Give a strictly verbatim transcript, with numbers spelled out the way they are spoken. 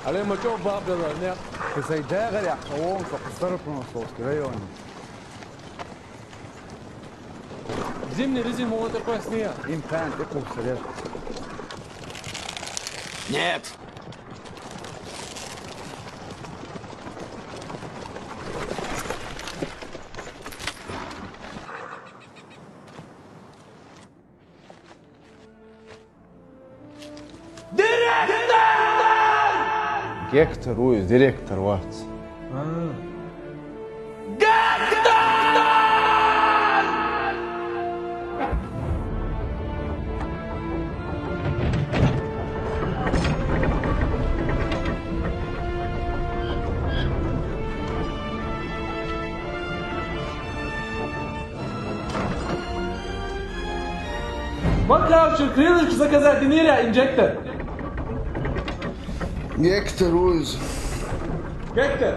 Алай ма чӀоагӀа бакъ бела, не. Хьисай дагӀар яхъ авон факъустара Проносовский районе. Зимний резин молот опаснее. Им пан тӀекъусарел. Нет! Гектор вуй из, директор вац. Ма кхаьчча крылышко заказать динарий инжектор? Гектор вуй из. Гектор.